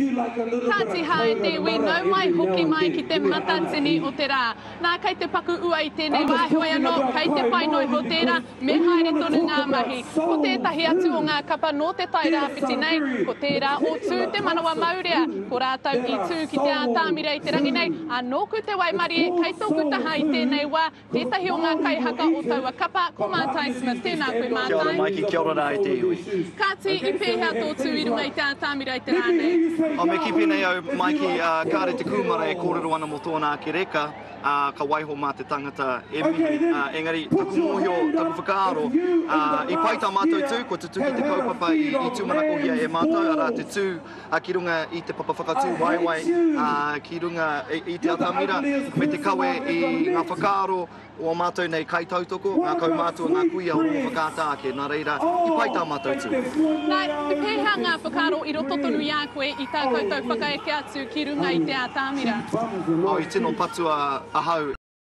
Kāti hā e te iwi, nau mai hoki mai ki te matatini o te rā. Nā, kei te paku ua i tēnei wā, heoi anō, kei te pai noa iho tērā, me haere tonu ngā mahi. Ko tētahi atu o ngā kapa nō Te Tai Rāwhiti nei, ko tērā o Tū Te Manawa Maurea, ko rātou i tū ki te ātamira i te rangi nei, ā, nōku te waimarie, kei tōku taha i tēnei wā, Tētahi o ngā kaihaka o taua kapa, ko Mātai Smith. Tēnā koe, Mātai. Kia ora Maiki, kia ora rā e te iwi. Kāti, i pēhea tō tū i runga i te ātamira i te rā nei? Oh, me kī pēnei au, Maiki, kāre te kūmara e kōrero ana mō tōna ake reka, ā, ka waiho mā te tangata e mihi. Ā, engari, taku mōhio, taku whakaaro, ā, i pai tā mātou tū, kua tutuki te kaupapa i, i tūmanakohia e mātou, arā, te tū, ā, ki runga i te papa whakatū waewae, ā, ki runga i te atamira, me te kawe i ngā whakaaro o ā mātou nei kaitautoko, ngā kaumātua, ngā kuia o Rongowhakaata ake, nā reira, i pai tā mātou tū. Nā, i pēhea ngā whakaaro i roto tonu i a koe i tā koutou whakaeke atu ki runga i te atamira? Oh, i tino patua ahau.